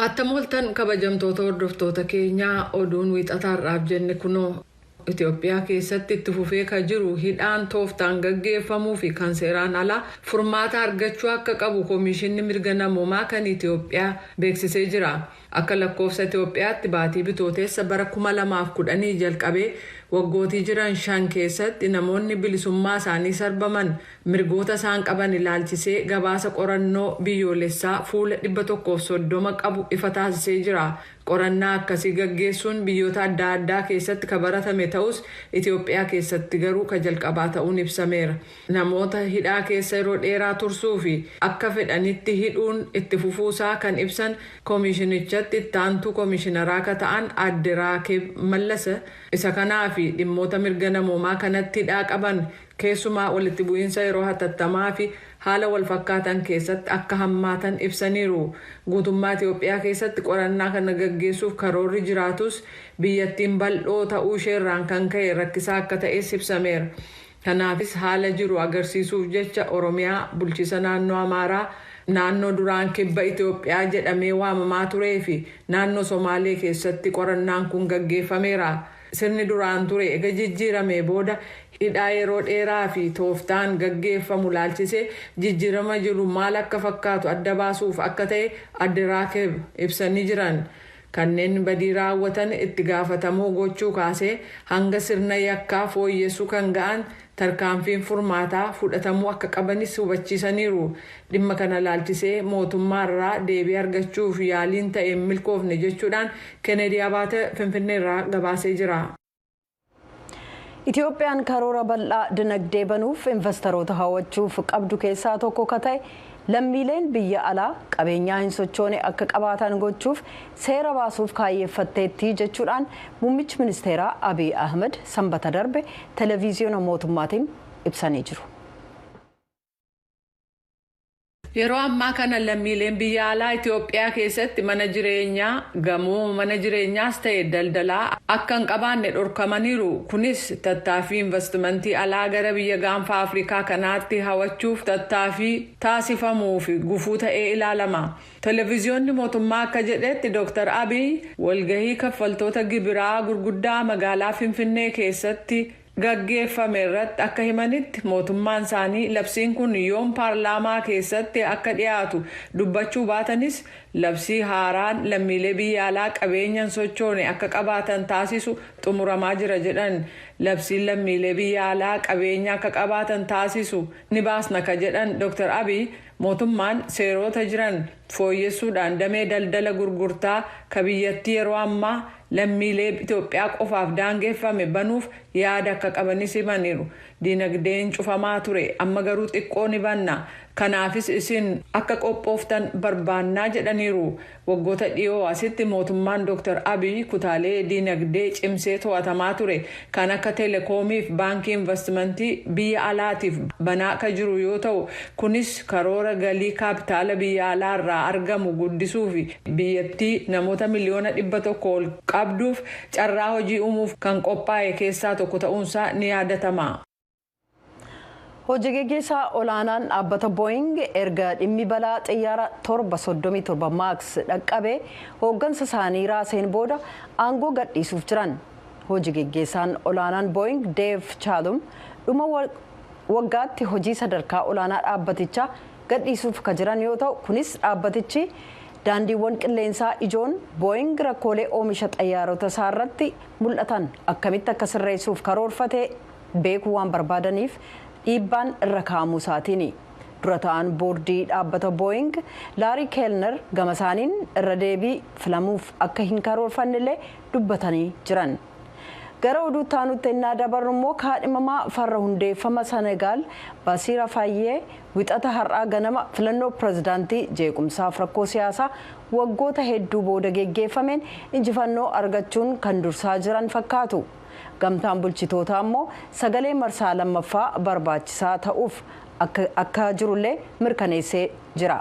Attam ooltan kabajamtoota hordoftoota keenyaa, oduun wiixataarraaf jenne kunoo. Itoophiyaa keessatti itti fufee ka jiru hidhaan tooftaan gaggeeffamuu fi kan seeraan alaa furmaata argachuu akka qabu Koomishinni Mirga Namoomaa kan Itoophiyaa beeksisee jira. Akka lakkoofsa Itoophiyaatti baatii Bitooteessa bara 2010 jalqabee waggootii jiran 5 keessatti namoonni bilisummaa isaanii sarbaman mirgoota isaan qaban ilaalchisee gabaasa qorannoo biyyoolessaa fuula 130 qabu ifa taasisee jira. Qorannaa akkasii gaggeessuun biyyoota adda addaa keessatti ka baratame ta'us, Itoophiyaa keessatti garuu ka jalqabaa ta'uun ibsameera. Namoota hidhaa keessa yeroo dheeraa tursuu fi akka fedhanitti hidhuun itti fufuusaa kan ibsan koomishinichatti ittaantuu koomishinaraa ka ta'an Aadde Raakeeb Mallasa, isa kanaa fi dhimmoota mirga namoomaa kanatti hidhaa qaban keessumaa walitti bu'iinsa yeroo hatattamaa fi haala walfakkaatan keessatti akka hammaatan ibsaniiru. Guutummaa Itoophiyaa keessatti qorannaa kana gaggeessuuf karoorri jiraatus, biyyattiin bal'oo ta'uu isheerraan kan ka'e rakkisaa akka ta'es ibsameera. Kanaafis haala jiru agarsiisuuf jecha Oromiyaa, bulchiisa naannoo Amaaraa, naannoo duraan Kibba Itoophiyaa jedhamee waamamaa turee fi naannoo Somaalee keessatti qorannaan kun gaggeeffameera. Sirni duraan ture ega jijjiiramee booda hidhaa yeroo dheeraa fi tooftaan gaggeeffamu laalchisee jijjiirama jiru maal akka fakkaatu adda baasuuf akka ta'e Aadde Raakeeb ibsanii jiran. Kanneen badii raawwatan itti gaafatamuu gochuu kaasee hanga sirna yakkaa fooyyessuu kan ga'an tarkaanfiin furmaataa fudhatamuu akka qabanis hubachiisaniiru. Dhimma kana laalchisee mootummaarraa deebii argachuuf yaaliin ta'e hin milkoofne jechuudhaan Kennedy Abaate Finfinneerraa gabaasee jira. Itoophiyaan karoora bal'aa dinagdee banuuf investoroota hawwachuuf qabdu keessaa tokko ka ta'e lammiileen biyya alaa qabeenyaa hin sochoone akka qabaatan gochuuf seera baasuuf kaayyeeffatteetti jechuudhaan muummichi ministeeraa Abiy Ahmed Sanbata darbe televiziyoona mootummaatiin ibsanii jiru. Yeroo ammaa kana lammiileen biyya alaa Itoophiyaa keessatti mana jireenyaa, gamoo mana jireenyaas ta'e daldalaa akka hin qabaanne dhorkamaniiru. Kunis tattaaffii investimentii alaa gara biyya Gaanfa Afrikaa kanaatti hawachuuf tattaaffii taasifamuuf gufuu ta'ee ilaalama. Televiziyoonni mootummaa akka jedhetti, Dr. Abiy walgahii kaffaltoota gibiraa gurguddaa magaalaa Finfinnee keessatti gaggeeffame irratti akka himanitti, mootummaan isaanii labsiin kun yoom paarlaamaa keessatti akka dhiyaatu dubbachuu baatanis, labsii haaraan lammiilee biyya alaa qabeenya hin sochoone akka qabaatan taasisu xumuramaa jira jedhan. Labsiin lammiilee biyya alaa qabeenya akka qabaatan taasisu ni baasna ka jedhan Dr. Abiy, mootummaan seerota jiran fooyyessuudhaan damee daldala gurgurtaa ka biyyattii yeroo ammaa lammiilee Itoophiyaa qofaaf daangeffame banuuf yaada akka qabanis himaniiru. Diinagdeen cufamaa ture, amma garuu xiqqoo ni banna. Kanaafis isin akka qophooftan barbaannaa jedhaniiru. Waggoota dhiyoo asitti mootummaan Dr. Abiy kutaalee diinagdee cimsee to'atamaa ture kan akka teelekoomiif baankii investimentii biyya alaatiif banaa akka jiru yoo ta'u, kunis karoora galii kaapitaala biyya alaa irraa argamu guddisuu fi biyyattii namoota miliyoona 100 ol qabduuf carraa hojii uumuuf kan qophaa'e keessaa tokko ta'uunsaa ni yaadatama. Hojii geggeessaa olaanaan dhaabbata Booying erga dhimmi balaa xiyyaara 737 Max dhaqqabee hooggansa isaanii raaseen booda aangoo gadhiisuuf jiran. Hojii geggeessaan olaanaan Booying Deev Chaalum dhuma waggaatti hojii sadarkaa olaanaa dhaabbatichaa gadhiisuuf ka jiran yoo ta'u, kunis dhaabbatichi daandiiwwan qilleensaa ijoon Booying rakkoolee oomisha xayyaarota isaa irratti mul'atan akkamitti akka sirreessuuf karoorfate beekuu waan barbaadaniif dhiibbaan irra kaa'amuu isaatiini. Dura ta'an boordii dhaabbata Booying Laarii Keelner gama isaaniin irra deebii filamuuf akka hin karoorfannellee dubbatanii jiran. Gara oduutti aanutti ennaa dabarru immoo, kaadhimamaa farra hundeeffama Senegaal Basiira Faayyee Wixata har'aa ganama filannoo pirezidaantii jeequmsaaf rakkoo siyaasaa waggoota hedduu booda geggeeffameen injifannoo argachuun kan dursaa jiran fakkaatu. Gamtaan bulchitootaa immoo sagalee marsaa lammaffaa barbaachisaa ta'uuf akka jirullee mirkaneessee jira.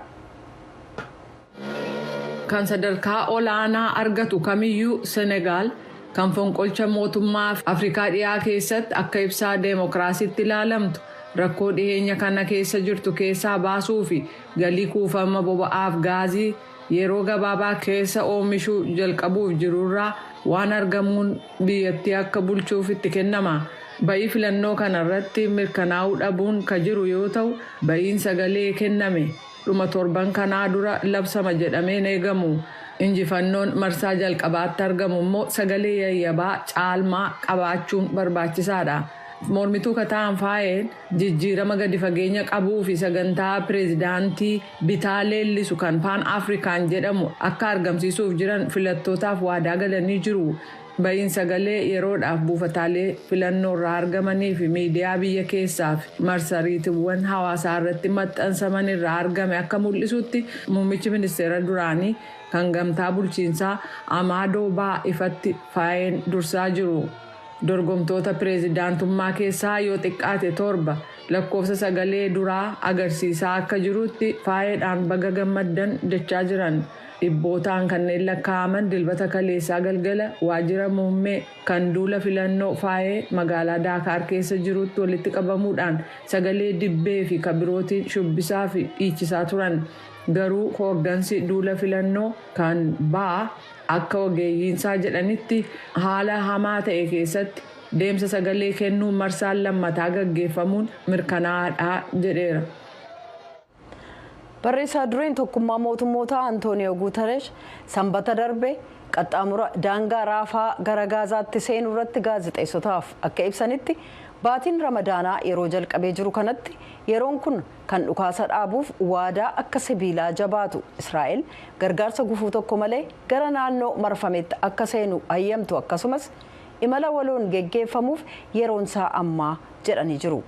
Kan sadarkaa olaanaa argatu kamiyyuu Senegaal kan fonqolcha mootummaa Afrikaa Dhiyaa keessatti akka ibsaa deemokiraasiitti ilaalamtu rakkoo dhiheenya kana keessa jirtu keessaa baasuu fi galii kuufama boba'aaf gaazii Yeroo gabaabaa keessa oomishuu jalqabuuf jirurraa waan argamuun biyyattii akka bulchuuf itti kennama. Ba'ii filannoo kana irratti mirkanaa'uu dhabuun ka jiru yoo ta'u, ba'iin sagalee kenname dhuma torban kanaa dura labsama jedhameen eegamu. Injifannoon marsaa jalqabaatti argamu immoo sagalee yayyabaa caalmaa qabaachuun barbaachisaadha. Mormituu ka ta'an Faayeen jijjiirama gadi fageenya qabuu fi sagantaa pireezidaantii bitaa leellisu kan Paan Afrikaan jedhamu akka argamsiisuuf jiran filattootaaf waadaa galanii jiru. Ba'iin sagalee yeroodhaaf buufataalee filannoo irraa argamanii fi miidiyaa biyya keessaa fi marsariitiiwwan hawaasaa irratti maxxansaman irraa argame akka mul'isutti, muummichi ministeera duraanii kan gamtaa bulchiinsaa Amaadoo Baa ifatti Faayeen dursaa jiru. Dorgomtoota pireezidaantummaa keessaa yoo xiqqaate torba lakkoofsa sagalee duraa agarsiisaa akka jirutti Faayeedhaan baga gammaddan jechaa jiran. Dhibbootaan kanneen lakkaa'aman Dilbata kaleessaa galgala waajjira muummee kan duula filannoo Faayee magaalaa Daakaar keessa jirutti walitti qabamuudhaan sagalee dibbee fi kabirootiin shubbisaa fi dhiichisaa turan. Garuu hooggansi duula filannoo kan Baa akka ogeeyyiinsaa jedhanitti, haala hamaa ta'e keessatti deemsa sagalee kennuu marsaan lammataa gaggeeffamuun mirkanaa'aadha jedheera. Barreessaa dureen Tokkummaa Mootummoota Antooniyoo Guuteresh Sanbata darbe qaxxaamura daangaa Raafaa gara Gaazaatti seenuu irratti gaazexeessotaaf akka ibsanitti, baatiin Ramadaanaa yeroo jalqabee jiru kanatti yeroon kun kan dhukaasa dhaabuuf waadaa akka sibiilaa jabaatu, Israa'el gargaarsa gufuu tokko malee gara naannoo marfametti akka seenu hayyamtu, akkasumas imala waloon geggeeffamuuf yeroon isaa ammaa jedhanii jiru.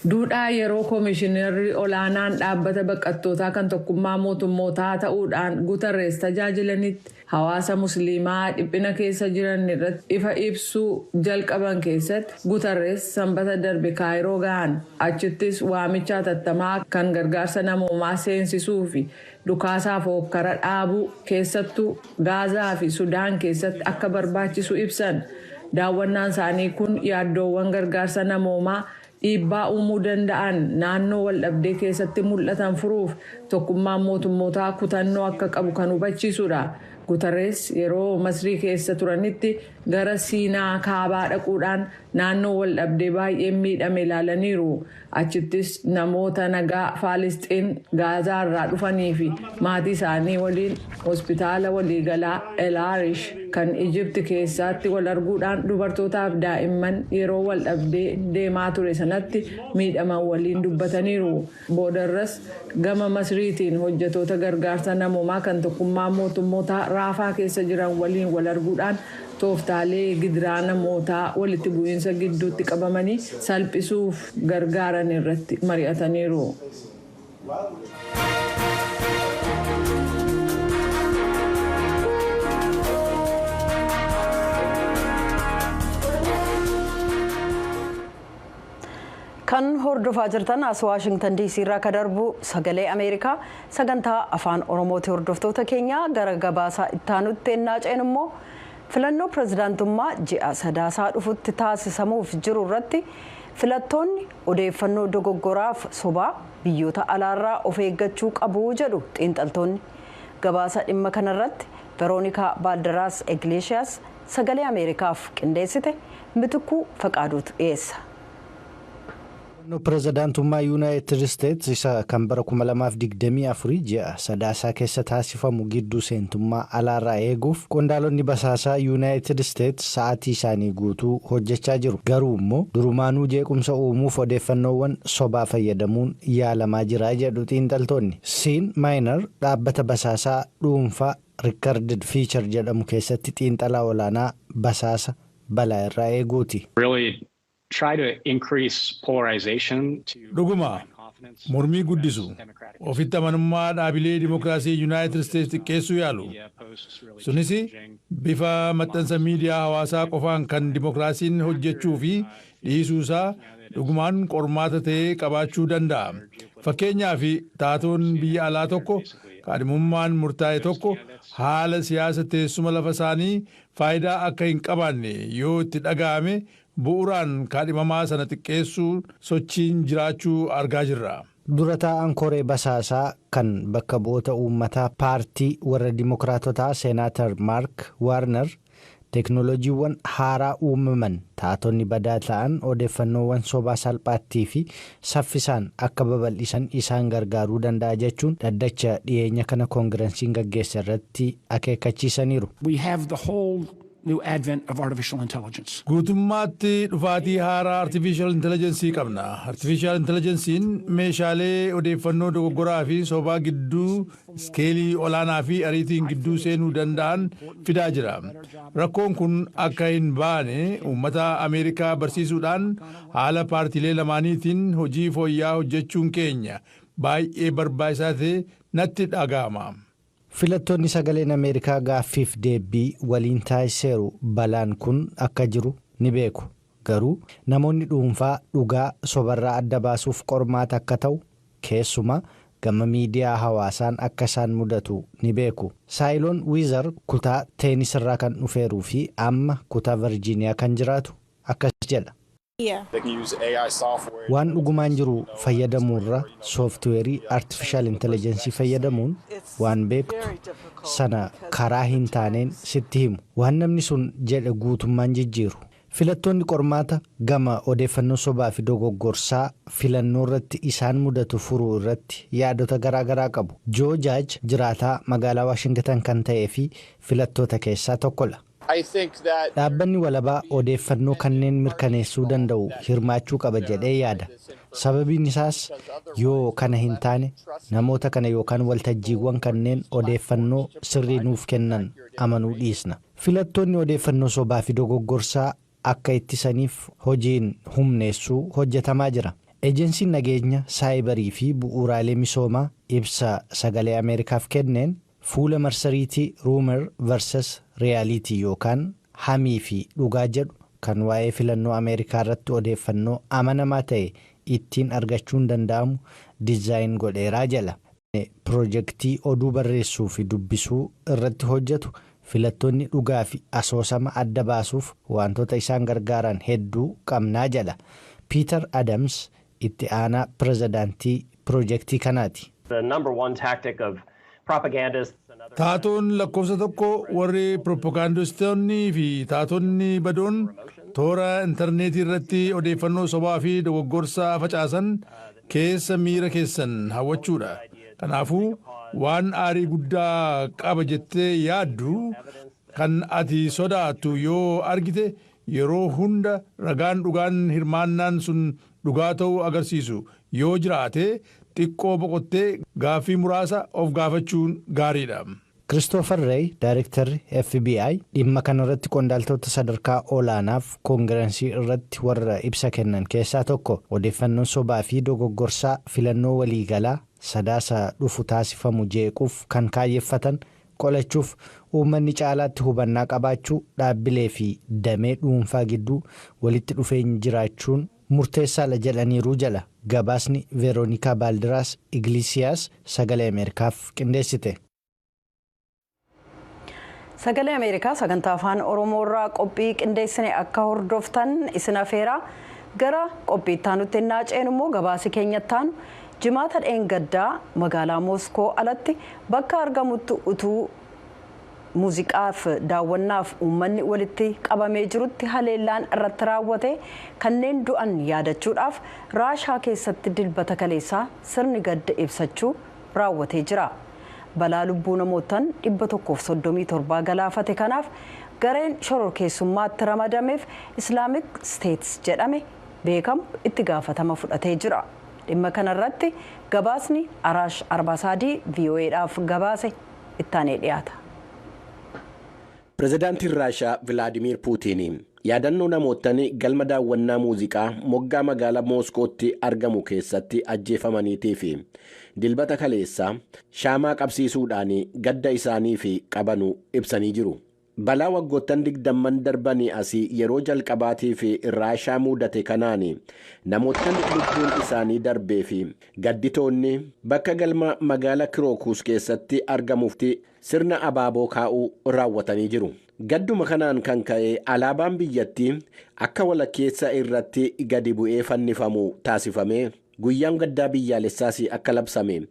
Duudhaa yeroo koomishinarri olaanaan dhaabbata baqattootaa kan Tokkummaa Mootummootaa ta'uudhaan Gutarrees tajaajilanitti hawaasa Musliimaa dhiphina keessa jiran irratti ifa ibsuu jalqaban keessatti Gutarrees Sanbata darbe Kaayiroo ga'an. Achittis waamicha hatattamaa kan gargaarsa namoomaa seensisuu fi dhukaasaaf hokkara dhaabuu, keessattuu Gaazaa fi Sudaan keessatti akka barbaachisu ibsan. Daawwannaan isaanii kun yaaddoowwan gargaarsa namoomaa dhiibbaa uumuu danda'an naannoo waldhabdee keessatti mul'atan furuuf Tokkummaan Mootummootaa kutannoo akka qabu kan hubachiisudha. Gutarrees yeroo Masrii keessa turanitti gara Siinaa kaabaa dhaquudhaan naannoo waldhabdee baay'ee miidhame ilaalaniiru. Achittis namoota nagaa Faalisxiin Gaazaa irraa dhufanii fi maatii isaanii waliin hospitaala waliigalaa Elaarish kan Ijipti keessatti wal arguudhaan dubartootaaf daa'imman yeroo waldhabdee deemaa ture sanatti miidhaman waliin dubbataniiru. Boodarras gama Masriitiin hojjetoota gargaarsa namoomaa kan Tokkummaa Mootummootaa Raafaa keessa jiran waliin wal arguudhaan tooftaalee gidiraa namootaa walitti bu'iinsa gidduutti qabamanii salphisuuf gargaaran irratti mari'ataniiru. Kan hordofaa jirtan as Waashingtan DC irraa ka darbu Sagalee Ameerikaa sagantaa Afaan Oromooti. Hordoftoota keenya, gara gabaasaa ittaanutti ennaa ceenu immoo, filannoo pirezidaantummaa ji'a Sadaasaa dhufutti taasisamuuf jiru irratti filattoonni odeeffannoo dogoggoraaf sobaa biyyoota alaarraa of eeggachuu qabu jedhu xiinxaltoonni. Gabaasa dhimma kanarratti Veroonikaa Baaldaraas Egleeshiyaas Sagalee Ameerikaaf qindeessite Mitikuu Faqaaduutu dhiyeessa. Filannoo pirezidaantummaa Yuunaayitid Isteets isa kan bara 2024 ji'a Sadaasaa keessa taasifamu gidduu seentummaa alaarraa eeguuf qondaalonni basaasaa Yuunaayitid Isteets sa'aatii isaanii guutuu hojjechaa jiru. Garuu immoo durumaanuu jeequmsa uumuuf odeeffannoowwan sobaa fayyadamuun yaalamaa jira jedhu xiinxaltoonni. Siin Maayinar dhaabbata basaasaa dhuunfaa Recorded Future jedhamu keessatti xiinxalaa olaanaa basaasa balaa irraa eeguuti. Dhuguma mormii guddisu, ofitti amanummaa dhaabilee dimokiraasii Yuunaayitid Isteetsi xiqqeessuu yaalu. Sunis bifa maxxansa miidiyaa hawaasaa qofaan kan dimokiraasiin hojjechuu fi dhiisuusaa dhugumaan qormaata ta'ee qabaachuu danda'a. Fakkeenyaaf, taatoon biyya alaa tokko kaadhimummaan murtaa'e tokko haala siyaasa teessuma lafa isaanii faayidaa akka hin qabaanne yoo itti dhaga'ame, bu'uuraan kaadhimamaa sana xiqqeessuu sochiin jiraachuu argaa jirra. Dura taa'aan koree basaasaa kan bakka bu'oota uummataa paartii warra Dimookiraatotaa, Seenaatar Maark Waarner, teeknooloojiiwwan haaraa uumaman taatonni badaa ta'an odeeffannoowwan sobaa salphaattii fi saffisaan akka babal'isan isaan gargaaruu danda'a jechuun dhaddacha dhiyeenya kana koongiransiin gaggeessa irratti akeekkachiisaniiru. We have the whole new advent of artificial intelligence. Guutummaatti dhufaatii haaraa artificial intelligence qabna. Artificial intelligence'n meeshaalee odeeffannoo dogoggoraa fi sobaa gidduu iskeelii olaanaa fi ariitiin gidduu seenuu danda'an fidaa jira. Rakkoon kun akka hin baane uummata Ameerikaa barsiisuudhaan haala paartiilee lamaaniitiin hojii fooyya'aa hojjechuun keenya baay'ee barbaachisaa ta'e natti dhaga'ama. Filattoonni sagaleen Ameerikaa gaaffiif deebii waliin taasiseeru balaan kun akka jiru ni beeku. Garuu namoonni dhuunfaa dhugaa sobarraa adda baasuuf qormaata akka ta'u, keessumaa gama miidiyaa hawaasaan akka isaan mudatu ni beeku. Saayiloon Wiizar kutaa teenisirraa kan dhufeeruu fi amma kutaa Virjiiniyaa kan jiraatu akkas jedha. Waan dhugumaan jiru fayyadamuurra sooftiweerii artificial intelligence fayyadamuun waan beektu sana karaa hin taaneen sitti himu. Waan namni sun jedhe guutummaan jijjiiru. Filattoonni qormaata gama odeeffannoo sobaa fi dogoggorsaa filannoo irratti isaan mudatu furuu irratti yaadota garaa garaa qabu. Joo Jaaj jiraataa magaalaa Waashingtan kan ta'ee fi filattoota keessaa tokkodha. Dhaabbanni walabaa odeeffannoo kanneen mirkaneessuu danda'u hirmaachuu qaba jedhee yaada. Sababiin isaas yoo kana hin taane namoota kana yookaan waltajjiiwwan kanneen odeeffannoo sirrii nuuf kennan amanuu dhiisna. Filattoonni odeeffannoo sobaa fi dogoggorsaa akka ittisaniif hojiin humneessuu hojjetamaa jira. Ejensiin nageenya saayibarii fi bu'uuraalee misoomaa ibsa sagalee Ameerikaaf kenneen fuula marsariitii Rumor versus Reality yookaan hamii fi dhugaa jedhu kan waa'ee filannoo Ameerikaa irratti odeeffannoo amanamaa ta'e ittiin argachuun danda'amu dizaayin godheeraa jala. Piroojeektii oduu barreessuu fi dubbisuu irratti hojjetu filattoonni dhugaa fi asoosama adda baasuuf wantoota isaan gargaaran hedduu qabnaa jala. Piiter Adams itti aanaa pirezidaantii piroojeektii kanaati. Taatoon lakkoofsa tokko warri piroopagaandistoonni fi taatonni badoon toora intarneetii irratti odeeffannoo sobaa fi dogoggorsaa facaasan keessa miira keessan hawwachuudha. Kanaafuu waan aarii guddaa qaba jettee yaaddu kan ati sodaattu yoo argite, yeroo hunda ragaan dhugaan hirmaannaan sun dhugaa ta'uu agarsiisu yoo jiraate, xiqqoo boqottee gaaffii muraasa of gaafachuun gaariidha. Kiristoofer Reey, Daayirektarri FBI, dhimma kanarratti qondaaltota sadarkaa olaanaaf koongirensii irratti warra ibsa kennan keessaa tokko. Odeeffannoon sobaa fi dogoggorsaa filannoo waliigalaa Sadaasa dhufu taasifamu jeequuf kan kaayyeffatan qolachuuf uummanni caalaatti hubannaa qabaachuu, dhaabbilee fi damee dhuunfaa gidduu walitti dhufeenyi jiraachuun murteessaadha jedhaniiru jala gabaasni Veeroonikaa Baaldiraas Igilisiyaas sagalee Ameerikaaf qindeessite. Sagalee Ameerikaa sagantaa Afaan Oromoo irraa qophii qindeessine akka hordoftan isin afeeraa. Gara qophii itti innaa ceenu immoo, gabaasi keenyattaan Jimaata dheengaddaa magaalaa Mooskoo alatti bakka argamutti utuu muuziqaaf daawwannaaf uummanni walitti qabamee jirutti haleellaan irratti raawwate kanneen du'an yaadachuudhaaf Raashaa keessatti Dilbata kaleessaa sirni gadda ibsachuu raawwatee jira. Balaa lubbuu namootaan 137 galaafate kanaaf gareen shororkeessummaatti ramadameef Islaamik Steets jedhame beekamu itti gaafatama fudhatee jira. Dhimma kanarratti gabaasni Araash Arbaasaadii VOAdhaaf gabaase ittaanee dhiyaata. Pireezidaantiin Raashaa Vilaadimiir Puutiin yaadannoo namoottan galma daawwannaa muuziqaa moggaa magaalaa Mooskootti argamu keessatti ajjeefamaniitii fi Dilbata kaleessaa shaamaa qabsiisuudhaan gadda isaanii fi qabanu ibsanii jiru. Balaa waggoottan 20 darbanii asii yeroo jalqabaatii fi Raashaa mudate kanaan namoottan lubbuun isaanii darbee fi gadditoonni bakka galma magaalaa Kirookuus keessatti argamuufti sirna abaaboo kaa'uu raawwatanii jiru. Gadduma kanaan kan ka'e alaabaan biyyattii akka walakkeessa irratti gadi bu'ee fannifamu taasifame. Guyyaan gaddaa biyyaalessaas akka labsame.